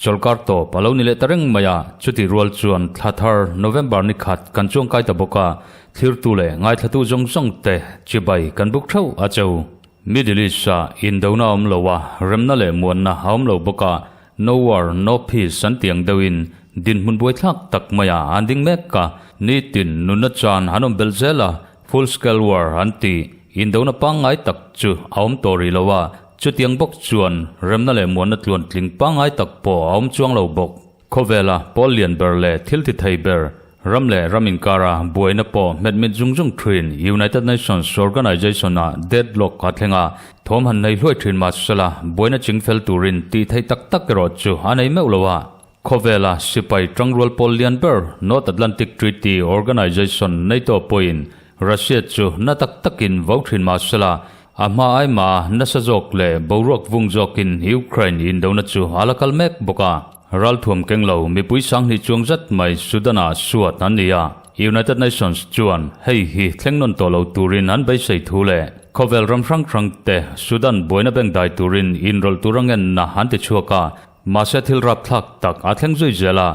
Chawlhkar tawp a lo ni leh ta reng mai a, chutih rual chuan thla thar November ni khat kan chuangkai ta bawk a, thlirtu leh ngaithlatu zawng zawng te chibai kan buk theuh a cheu. Middle East-a indona a awm lo a, remna leh muanna a awm lo bawk a, No war, no peace an tih ang deuhin dinhmun buaithlak tak maia an ding mek a, nitin nunna chan an awm belh zel a, full scale war an tih indona pangngai tak chu a awm tawh rih lo a, chutiang bawk chuan remna leh muanna tluan tling pangngai tak pawh a awm chuang lo bawk. Khawvela pawl lian ber leh thil ti thei ber Ram leh ram inkara buaina pawh hmetmit zung zung thin United Nations Organization-ah deadlock a thleng a, thawm han nei hluai thin mah sela buaina chingfel turin tih theih tak tak erawh chu a nei meuh lo a. Khawvela sipai tangrual pawl lian ber North Atlantic Treaty Organization NATO pawhin Russia chu na tak takin vo thin mah sela a hma ai mah nasa zawk leh boruak vung zawkin Ukraine indona chu a la kal mek bawk a. Ralthuam keng lo mipui sanghnih chuang zat mai Sudan-ah suat an ni a, United Nations chuan hei hi thleng nawn tawh lo turin an beisei thu leh khawvel ram hrang hrang te Sudan buaina beng dai turin inrawlh tur a ngenna an ti chhuak a, mahse thil rapthlak tak a thleng zui zel a.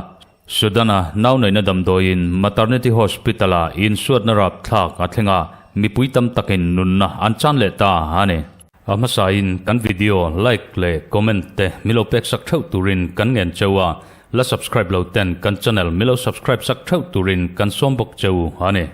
Sudan-a nau neihna damdawiin Maternity Hospital-ah insuatna rapthlak a thleng a, mipui tam takin nunna an chan leh ta a ni. A hmasain kan video like leh comment te milo pek sak theuh turin kan ngen cheu a, la subscribe lo ten kan channel milo subscribe sak theuh turin kan sawm bawk cheu a ni.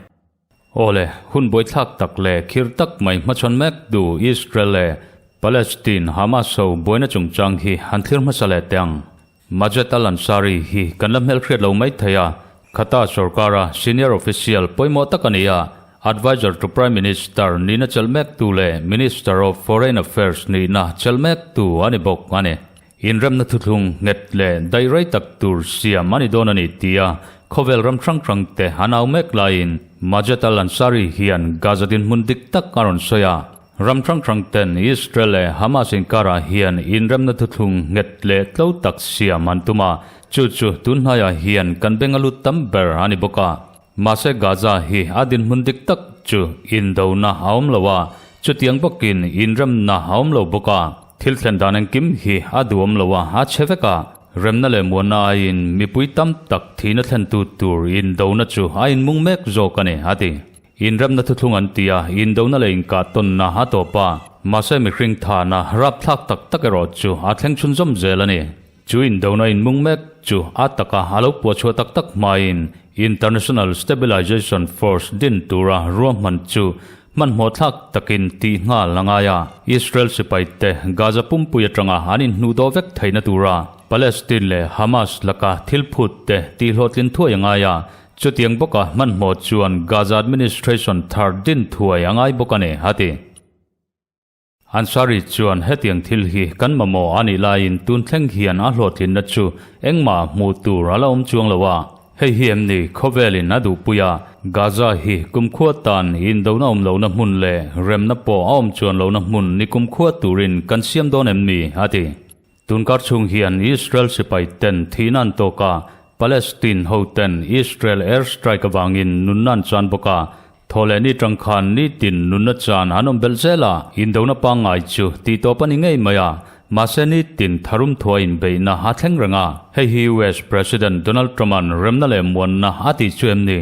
Awle, hun buaithlak tak leh khir tak mai hmachhawn mek du Israel leh Palestine Hamas ho buaina chungchang hi han thlir hmasa leh teh ang. Majed Al-Ansari hi kan la hmelhriat lo mai thei a, Qatar sorkara senior official pawimawh tak a ni a, Adviser to Prime Minister nihna chelh mektu leh Minister of Foreign Affairs nihna chelh mektu a ni bawk a ni. Inremna thuthlung nghet leh daih rei tak tur siam a ni dawn a ni tia khawvel ram hrang hrangte an au mek laiin Majed Al-Ansari hian Gaza dinhmun dik tak a rawn sawi a, Ram hrang hrang ten Israel leh Hamas inkarah hian inremna thuthlung nghet leh tlo tak siam an tum a, chu chu tunhnaiah hian kan beng a lut tam ber a ni bawk a. Mahse Gaza hi a dinhmun dik tak chu indona a awm lo a, chutiang bawkin inremna a awm lo bawk a. Thil thlen dan engkim hi a duhawm lo a, a chhe vek a. Remna leh muanna aiin mipui tam tak thihna thlentu tur indona chu a inmung mek zawk a ni, a ti. Inremna thuthlung an ti a, indona leh inkah tawnna a tawp a, mahse mihring thana rapthlak tak tak erawh chu a thleng chhunzawm zel a ni. Chu indona inmung mek chu a taka a lo puahchhuah tak tak hmain International Stabilization Force din tura ruahman chu hmanhmawh thlak takin tih nghal a ngai a, Israel sipaite Gaza pumpui atanga an inhnuhdawh vek theihna tura Palestine leh Hamas laka thil phut te tihhlawhtlin thuai a ngai a, Chutiang bawka hmanhmawh chuan Gaza administration thar din thuai a ngai bawk a ni, a ti. Ansari chuan hetiang thil hi kan mamawh a nih laiin tun thleng hian a hlawhtlinna chu engmah hmuh tur a la awm chuang lo a. Hei hi em ni khawvelin a duhpui a, Gaza hi kumkhua tan indona awm lohna hmun leh remna pawh a awm chuan lohna hmun ni kumkhua turin kan siam dawn em ni, a ti. Tunkar chhung hian Israel sipai ten thihna an tawk a, Palestine ho ten Israel air strike avangin nunna an chan bawk a, thawhlehni tang khan nitin nunna chan an awm belh zel a, indona pangngai chu tih tawp a ni ngei mai a, mahse nitin tharum thua inbeihna a thleng reng a, hei hi US President Donald Trump-a'n remna leh muanna a tih chu em ni?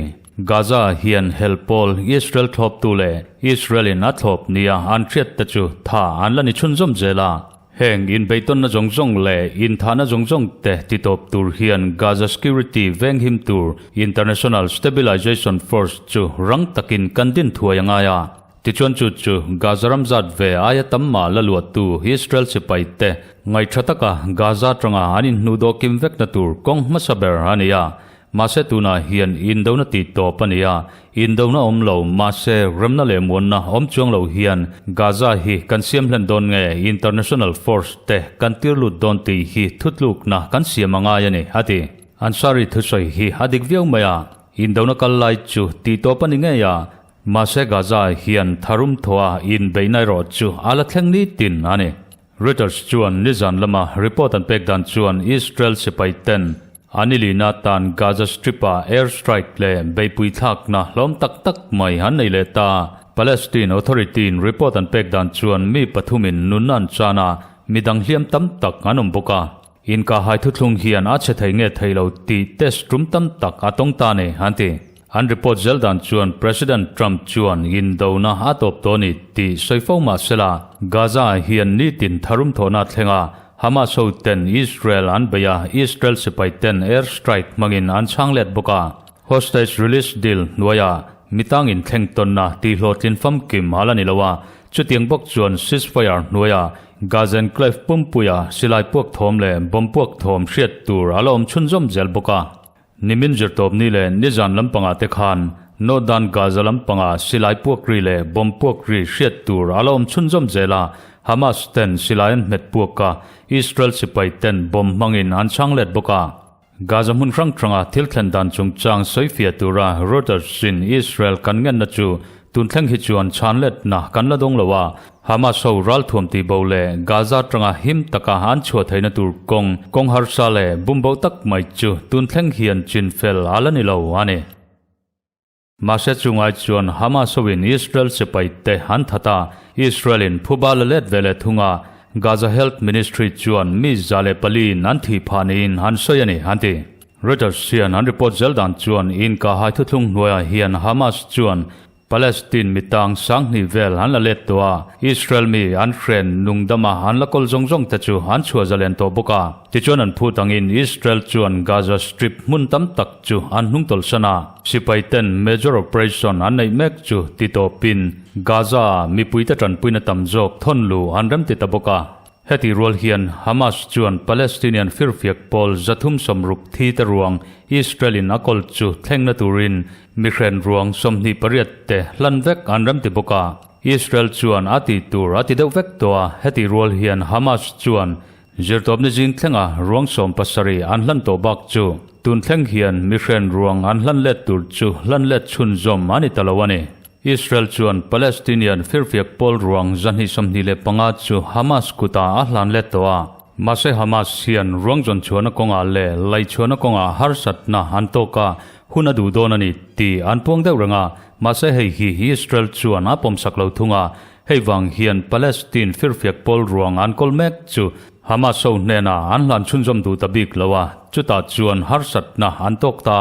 Gaza hian hel pawl Israel thlawptu leh Israel-in a thlawp nia an hriat te chu tha an la ni chhunzawm zel a. Heng inbeihtawnna zawng zawng leh inthahna zawng zawng te titawp tur hian Gaza Security venghim tur International Stabilization Force chu rang takin kan din thuai a ngai a. Tichuan chu chu Gaza ram zat ve aia tam mah la luahtu Israel sipai te ngaihṭha taka Gaza atanga an inhnuhdawh kim vekna tur kawng hmasa ber a ni a. Mahse tunah hian indona tih tawp a ni a, indona awm lo, mahse remna leh muanna awm chuang lo hian Gaza hi kan siam hlen dawn nge international force te kan tir lut dawn tih hi thutlukna kan siam a ngai a ni, a ti. Ansari thusawi hi a dik viau mai a, indona kal lai chu tih tawp a ni ngei a, mahse Gaza hian tharum thawha inbeihna erawh chu a la thleng nitin a ni. Reuters chuan nizan lama report an pek dan chuan Israel sipai ten. An i lihna atan Gaza Strip-ah air strike leh beihpui thlakna hlawm tak tak mai an nei leh ta. Palestine Authority-in report an pek dan chuan mi pathumin nunna an chan a, midang hliam tam tak an awm bawk a. Inkahhai thuthlung hian a chhe thei nge thei lo tih test tum tam tak a tawng ta ni, an ti. An report zel dan chuan President Trump chuan indona a tawp tawh a ni tih sawi fo mah sela, Gaza-ah hian nitin tharum thawhna a thleng a, Hamas ho ten Israel an bei a, Israel sipai ten air strike hmangin an chhang let bawk a. Hostage release deal hnuaiah mitang inthleng tawnna tihhlawhtlin famkim a la ni lo a, chutiang bawk chuan ceasefire hnuaiah Gaza enclave pumpuia silai puak thawm leh bomb puak thawm hriat tur a la awm chhunzawm zel bawk a. Nimin zirtawpni leh nizan lampangah te khan Northern Gaza lampanga silai puak ri leh bomb puak ri hriat tur a la awm chhunzawm zel a, Hamas ten silai an hmet puak a, Israel sipai ten bomb hmangin an chhang let bawk a. Gaza hmun hrang hranga thil thlen dan chungchang sawifiah tura Reuters-in Israel kan ngenna chu tun thleng hi chuan chhan letna kan la dawng lo a, Hamas ho ralthuam tih bo leh Gaza atanga him taka an chhuah theihna tur kawng kawng harsa leh bumbo tak mai chu tun thleng hian chinfel a la ni lo a ni. Mahse chungai chuan Hamas hoin Israel sipai te an that a, Israel in phuba la let ve leh thung a, Gaza Health Ministry chuan mi 104 in an thih phah niin an sawi a ni, an ti. Reuters hian an report zel dan chuan inkahhai thuthlung hnuaiah hian Hamas chuan Palestine mi tang 2000 vel an la let tawh a, Israel mi an hren nungdama an la kawl zawng zawng te chu an chhuah zalen tawh bawk a. Tichuan an phut angin Israel chuan Gaza Strip hmun tam tak chu an hnung tawlhsan a, sipai ten major operation an neih mek chu ti tawpin Gaza-a mipuite tanpuina tam zawk thawn lu an remti ta bawk a. Heti rual hian Hamas chuan Palestinian firfiak pawl 360 thi te ruang Israel-in a kawl chu thlengna turin mihren ruang 28 te hlan vek an remti bawk a. Israel chuan a tih tur a ti deuh vek tawh a, heti rual hian Hamas chuan Zirtawpni zing thlenga ruang 17 an hlan tawh bak chu tun thleng hian mihren ruang an hlan let tur chu hlan let chhunzawm a ni ta lo a ni. Israel chuan Palestinian firfiak pawl ruang 225 chu Hamas kutah a hlan let tawh a. Mahse Hamas hian ruang zawn chhuahna kawngah leh lei chhuahna kawngah harsatna an tawk a, hun a duh dawn a ni tih an puang deuh reng a. Mahse hei hi Israel chuan a pawmsak lo thung a, Hei vang hian Palestine firfiak pawl ruang an kawl mek chu Hamas ho hnenah an hlan chhunzawm duh ta bik lo a, chutah chuan harsatna an tawk ta.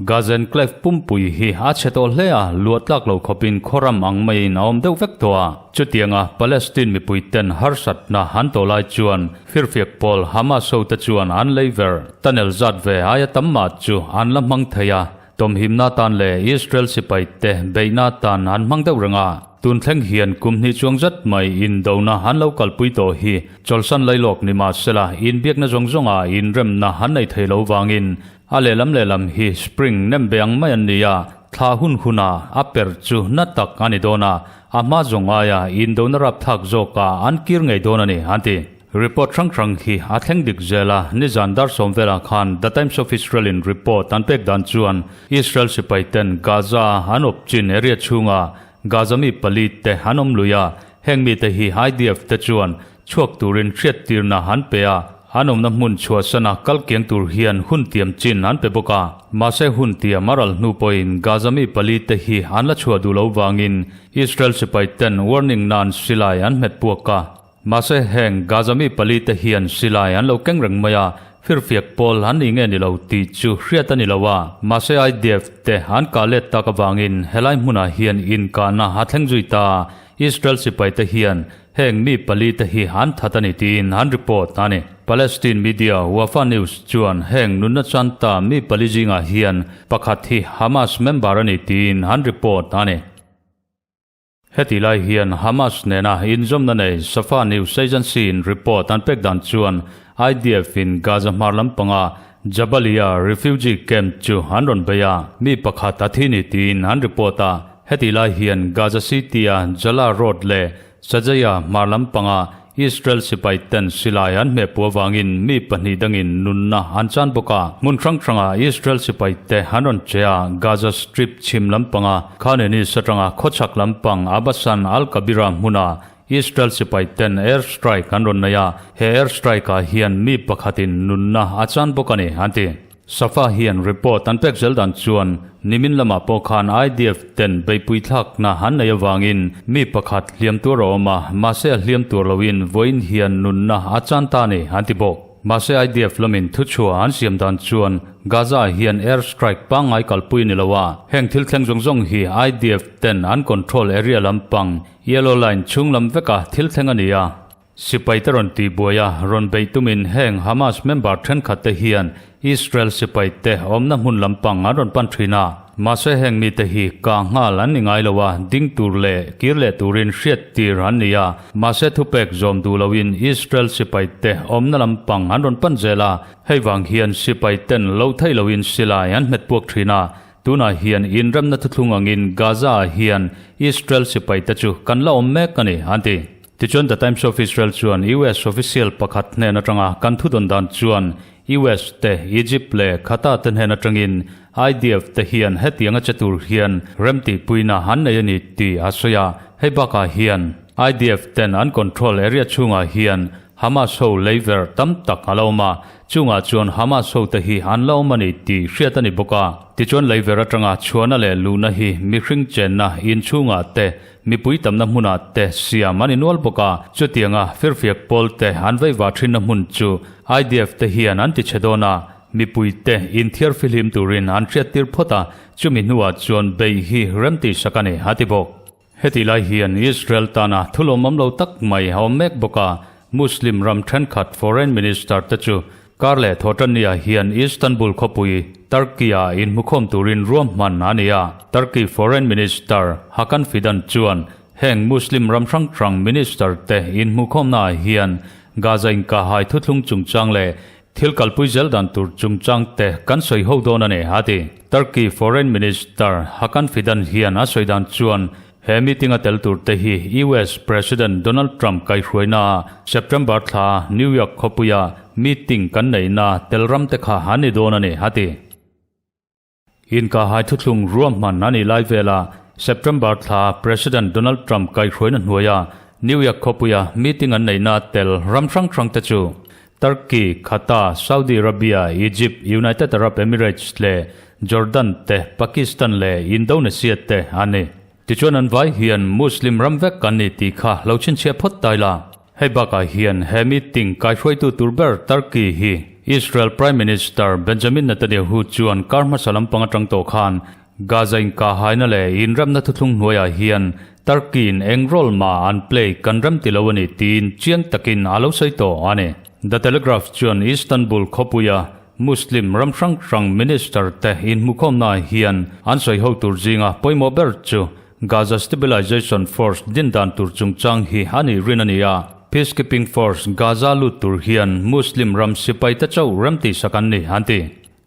Gaza enclave pumpui hi a chhe tawh hle a, luah tlak lo khawpin khawram ang maiin a awm deuh vek tawh a. Chutianga Palestine mipuiten harsatna an tawh lai chuan firfiak pawl Hamas ho te chuan an lei ver tunnel zat ve aia tam mah chu an la hmang thei a, Tawmhimna tan leh Israel sipaite beihna tan an hmang deuh reng a, tun thleng hian kum hnih chuang zat mai indona an lo kalpui tawh hi chawlhsan lailawk ni mah sela inbiakna zawng zawnga inremna an nei thei lo vangin a lehlam lehlam hi spring nem be ang mai an ni a, thla hun huna a per chu na tak a ni dawn a, a hma zawng aia indona rapthlak zawkah an kir ngei dawn a ni, an ti. Report hrang hrang hi a thleng dik zel a, nizan dar sawm velah khan The Times of Israel in report an pek dan chuan Israel sipai ten Gaza an awp chin area chhunga Gaza mi pali te an awm lui a, heng mite hi IDF te chuan chhuak turin hriattirna an pe a, an awmna hmun chhuahsana kal kiang tur hian hun tiam chin an pe bawk a. Mahse hun tiam a ral hnu pawhin Gaza mi pali te hi an la chhuah duh lo vangin Israel sipai ten warning nan silai an hmet puak a. Mahse heng Gaza mi pali te hian silai an lo keng reng mai a, firfiak pawl an ni nge ni lo tih chu hriat a ni lo a. Mahse IDF te an kah let tak avangin helai hmunah hian inkahna a thleng zui ta a, Israel sipai te hian heng mi pali te hi an that a ni tiin an report a ni. Palestine media Wafa News chuan heng nunna chanta mi pali zingah hian pakhat hi Hamas member a ni tiin an report a ni. Heti lai hian Hamas nena inzawmna nei Safa News Agency in report an pek dan chuan IDF in Gaza hmar lampanga Jabalia refugee camp chu an rawn bei a, mi pakhat a thi ni tiin an report a. Heti lai hian Gaza City-a Jala Road leh Sajaya hmar lampanga Israel sipai ten silai an hmeh puah avangin mi pahnih dangin nunna an chan bawk a. Hmun hrang hranga Israel sipai te an rawn che a, Gaza Strip chhim lampanga Khan Younis atanga khawchhak lampang Abasan al-Kabira hmuna Israel sipai ten air strike an rawn nei a, he air strike ah hian mi pakhatin nunna a chan bawk a ni, an ti. Safa hian report an pek zel dan chuan nimin lamah pawh khan IDF ten beihpui thlakna an nei avangin mi pakhat hliam tur a awm a, mahse a hliam tur loin vawiin hian nunna a chan ta a ni an ti bawk. Mahse IDF lamin thuchhuah an siam dan chuan Gaza ah hian air strike pangngai kalpui a ni lo a, heng thil thleng zawng zawng hi IDF ten an control area lampang yellow line chhung lam veka thil thleng a ni a. Sipai te rawn tih buai a, rawn beih tumin heng Hamas member thenkhat te hian Israel sipai te awmna hmun lampang an rawn pan thin a. Mahse heng mite hi kah nghal an ni ngai lo a, ding tur leh kir leh turin hriat tir an ni a. Mahse thupek zawm duh loin Israel sipai te awmna lampang an rawn pan zel a, hei vang hian sipai ten lo theih loin silai an hmet puak thin a. Tunah hian inremna thuthlung angin Gaza ah hian Israel sipai te chu kan la awm mek a ni, an ti. Tichuan The Times of Israel chuan US official pakhat hnen atanga kan thudawn dan chuan US te, Egypt leh Qatar te hnen atangin IDF te hian hetianga che tur hian remtihpuina an nei a ni tih a sawi a. Hei bakah hian IDF ten an control area chhungah hian Hamas ho leiver tam tak a la awm a, chungah chuan Hamas ho te hi an la awm a ni tih hriat a ni bawk a. Tichuan leiver atanga chhuahna leh luhna hi mihring chenna inchhungah te Mipui tamna hmunah te siam an innual bawk a, chutianga firfiak pawl te an veivah thinna hmun chu IDF te hian an ti chhe dawn a, mipui te inthiar fihlim turin an hriattir phawt a, chumi hnuah chuan beih hi remtihsak a ni, a ti bawk. Hetih lai hian Israel tana thulawmawm lo tak mai a awm mek bawk a, Muslim ram thenkhat Foreign Minister te chu Kar leh Thawhtanniah hian Istanbul khawpui, Turkey-ah inhmukhawm turin ruahman a ni a. Turkey Foreign Minister Hakan Fidan chuan heng Muslim ram hrang hrang minister te inhmukhawmnaah hian Gaza inkahhai thuthlung chungchang leh thil kalpui zel dan tur chungchang te kan sawi ho dawn a ni, a ti. Turkey Foreign Minister Hakan Fidan hian a sawi dan chuan He meeting a tel tur te hi US President Donald Trump kaihhruaina September thla New York khawpuia meeting kan neihna tel ram te kha an ni dawn a ni, a ti. Inkahhai thuthlung ruahman a nih lai vela September thla President Donald Trump kaihhruaina hnuaia New York khawpuia meeting an neihna tel ram hrang hrang te chu Turkey, Qatar, Saudi Arabia, Egypt, United Arab Emirates leh Jordan te, Pakistan leh Indonesia te an ni. Tichuan an vai hian Muslim ram vek kan ni tih kha lo chhinchhiah phawt tai la. Hei bakah hian he meeting kaihruaitu tur ber Turkey hi Israel Prime Minister Benjamin Netanyahu chuan kar hmasa lampang atang tawh khan Gaza inkahhaina leh inremna thuthlung hnuaiah hian Turkey-in eng role mah an play kan rem ti lo a ni tiin chiang takin a lo sawi tawh a ni. The Telegraph chuan Istanbul khawpuia Muslim ram hrang hrang minister te inhmukhawmnaah hian an sawi ho tur zinga pawimawh ber chu Gaza Stabilization Force din dan tur chungchang hi a nih rin a ni a. Peacekeeping Force Gaza lut tur hian Muslim ram sipaite chauh remtihsak an ni an ti.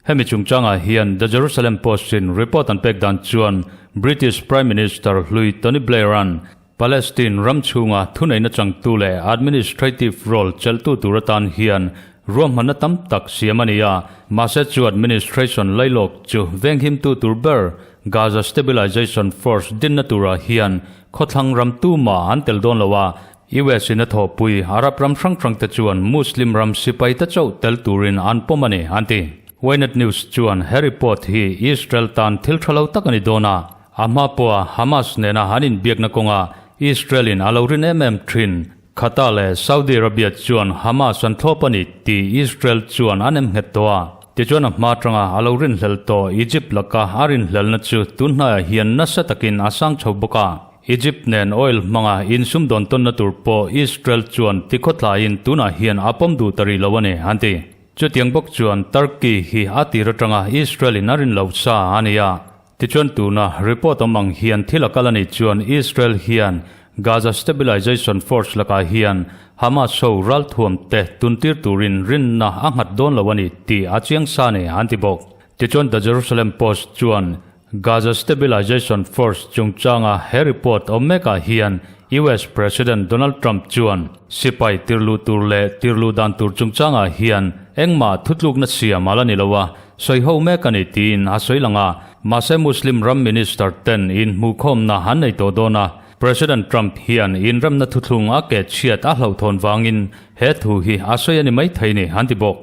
Hemi chungchangah hian The Jerusalem Post-in report an pek dan chuan British Prime Minister hlui Tony Blair-a'n Palestine ram chhunga thuneihna changtu leh administrative role chelhtu tur atan hian ruahmanna tam tak siam a ni a, mahse chu administration lailawk chu venghimtu tur ber Gaza Stabilization Force dinna turah hian khawthlang ram tumah an tel dawn lo a, US in a thawhpui Arab ram hrang hrang te chuan Muslim ram sipai te chauh tel turin an pawm a ni, an ti. Ynet News chuan he report hi Israel tan thil tha lo tak a ni dawn a, a hma pawha Hamas nena an inbiakna kawnga Israel in a lo rin em em thin. Qatar leh Saudi Arabia chuan Hamas an thlawp a ni tih Israel chuan an em nghet tawh a. Tichuan a hma atanga a lo rinhlel tawh Egypt laka a rinhlelna chu tun hnaiah hian nasa takin a sang chho bawk a. Egypt nen oil hmanga insumdawn tawnna tur pawh Israel chuan tikhawtlaiin tunah hian a pawm duh ta rih lo a ni, an ti. Chutiang bawk chuan Turkey hi a tir atanga Israel in a rin lo sa a ni a. Tichuan tuna report awm ang hian thil a kal a nih chuan Israel hian Gaza Stabilization Force lakah hian Hamas ho ralthuam te tuntir turin rinna a nghat dawn lo a ni tih a chiang sa a ni, an ti bawk. Tichuan The Jerusalem Post chuan Gaza Stabilization Force chungchanga he report awm mekah hian US President Donald Trump chuan sipai tirluh tur leh tirluh dan tur chungchangah hian engmah thutlukna siam a la ni lo a, sawi ho mek a ni tiin a sawi lang a. Mahse Muslim ram minister ten inhmuhkhawmna an nei tawh dawn a, President Trump hian inremna thuthlung a ke chhiat a hlauhthawn vangin he thu hi a sawi a ni maithei ni an ti bawk.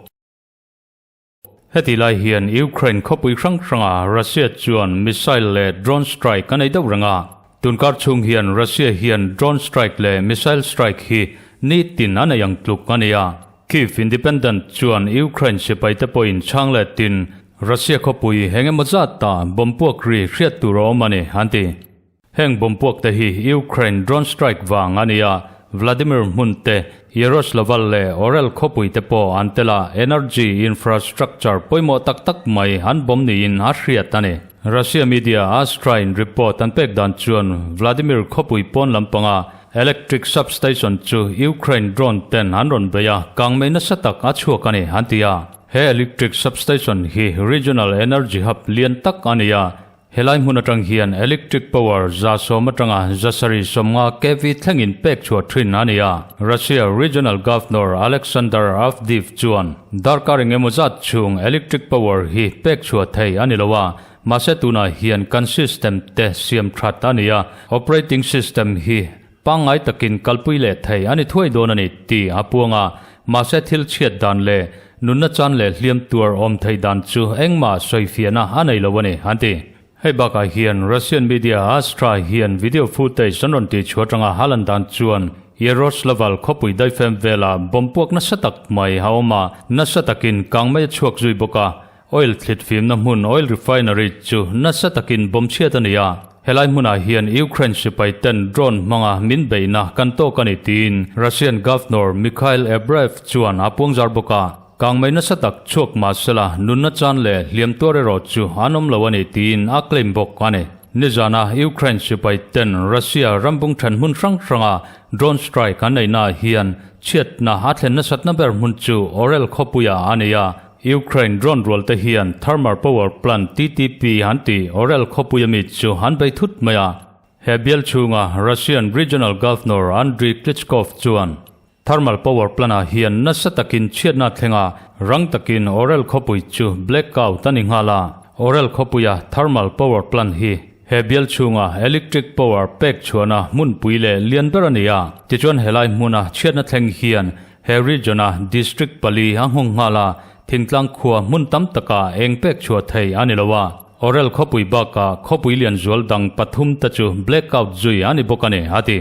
Heti lai hian Ukraine khawpui hrang hranga Russia chuan missile leh drone strike a nei deuh reng a. Tunkar chhung hian Russia hian drone strike leh missile strike hi nitin a nei ang tluk a ni a. Kyiv Independent chuan Ukraine sipaite pawhin chhang letin Russia khawpui eng emaw zat ah bomb puak ri hriat tur a awm a ni, an ti. Heng bomb puak te hi Ukraine drone strike vang a ni a, Vladimir hmun te, Yaroslavl leh Orel khawpui te pawh an tel a, energy infrastructure pawimawh tak tak mai an bomb niin a hriat a ni. Russia media Astra-in report an pek dan chuan Vladimir khawpui pawn lampanga electric substation chu Ukraine drone ten an rawn bei a, kangmei nasa tak a chhuak a ni, an ti a. He electric substation hi regional energy hub lian tak a ni a, Helai hmun atang hian electric power 110 atanga 750 kV thlengin pek chhuah thin a ni a. Russia Regional Governor Alexander Avdeev chuan darkar engemaw zat chhung electric power hi pek chhuah thei a ni lo a, mahse tunah hian kan system te siam that a ni a, operating system hi pangngai takin kalpui leh thei a ni thuai dawn a ni tih a puang a, mahse thil chhiat dan leh nunna chan leh hliam tuar awm theih dan chu engmah sawifiahna a nei lo a ni, an ti. Hei bakah hian Russian media Astra hian video footage an rawn tih chhuah atanga a lan dan chuan Yaroslavl khawpui daifem velah bomb puak nasa tak mai a awm a, nasa takin kangmei a chhuak zui bawk a, Oil thlit fimna hmun oil refinery chu nasa takin bomb chhiat a ni a, helai hmunah hian Ukraine sipai ten drone hmanga min beihna kan tawk a ni tiin Russian Governor Mikhail Abraev chuan a puangzar bawk a. Kangmei nasa tak chhuak mahsela nunna chan leh hliam tuar erawh chu an awm lo a ni tiin a claim bawk a ni. Nizana Ukraine sipai ten Russia rambung then hmun hrang hranga drone strike an neihnaah hian chhiatna a thlen nasatna ber hmun chu Orel khawpuiah a ni a, Ukraine drone rual te hian Thermal Power Plant, TTP, an tih Orel khawpui ami chu an bei thut mai a. He bial chhunga Russian Regional Governor Andriy Klitschkov chuan Thermal Power Plant-ah hian nasa takin chhiatna thlenga rang takin Orel khawpui chu blackout a ni nghal a. Orel khawpuia Thermal Power Plant hi he bial chhunga electric power pek chhuahna hmunpui leh lian ber a ni a. Tichuan helai hmuna chhiatna thleng hian He region-a district pali a nghawng nghal a, thingtlang khua hmun tam takah eng pek chhuah thei a ni lo a. Orel khawpui bakah khawpui lian zual dang pathum te chu blackout zui a ni bawk a ni, a ti.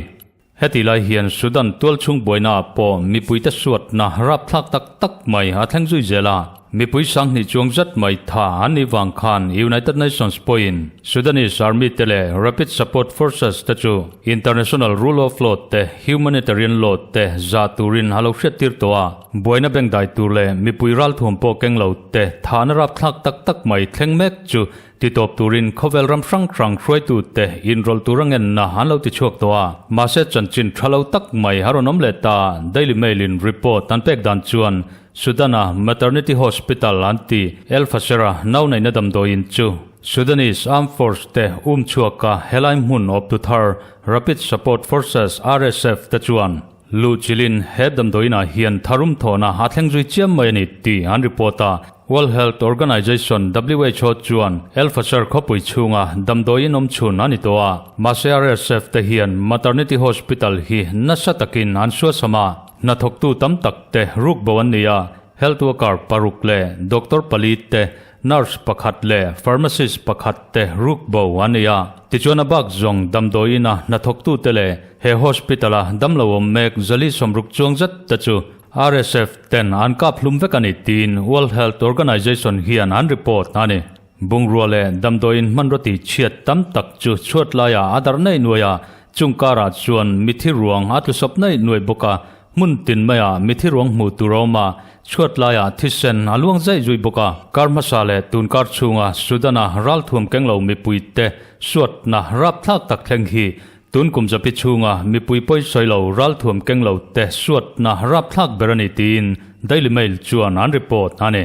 Heti lai hian Sudan tualchhung buainaah pawh mipuite suatna rapthlak tak tak mai a thleng zui zel a. Mipui 2000 chuang zat mai tha an nih vang khan United Nations pawhin Sudanese Army te leh Rapid Support Forces te chu International Rule of Law te Humanitarian Law te zah turin a lo hriattir tawh a. Buaina bengdai tur leh mipui ralthuam pawh keng lo te thahna rapthlak tak tak mai thleng mek chu titawp turin khawvel ram hrang hrang hruaitu te inrawlh tur a ngenna an lo tichhuak tawh a. Mahse chanchin tha lo tak mai a rawn awm leh ta, Daily Mail in report an pek dan chuan Sudan-a Maternity Hospital an ti El Fasher-a nau neihna damdawiin chu Sudanese Armed Force te um chhuaka helai hmun awptu thar Rapid Support Forces, RSF, te chuan luh chilin he damdawiinah hian tharum thawhna a thleng zui chiam mai a ni tih an report a. World Health Organization, who, chuan El Fasher khawpui chhunga damdawiin awm chhun a ni tawh a, mahse RSF te hian Maternity Hospital hi nasa takin an suasam a. Hnathawktu tam tak te ruk bo an ni a, health worker paruk leh doctor pali te, nurse pakhat leh pharmacist pakhat te ruk bo an ni a. Tichuan a bak zawng damdawiin a hnathawktu te leh he hospital a damlo awm mek 460 chuang zet te chu RSF ten an kap hlum vek a ni tiin World Health Organization hian an report a ni. Bungrua leh damdawiin hmanraw tih chhiat tam tak chu chhuat laiah a darh naih nuai a, chung karah chuan mithi ruang a tlusawp naih nuai bawk a, hmun tin maiah mithi ruang hmuh tur a awm a, chhuat laiah thisen a luang zaih zui bawk a. Kar hmasa leh tun kar chhunga Sudan-a ralthuam keng lo mipuite suatna rapthlak tak thleng hi tun kum zapi chhunga mipui pawisawi lo ralthuam keng lo te suatna rapthlak ber a ni tiin Daily Mail chuan an report a ni.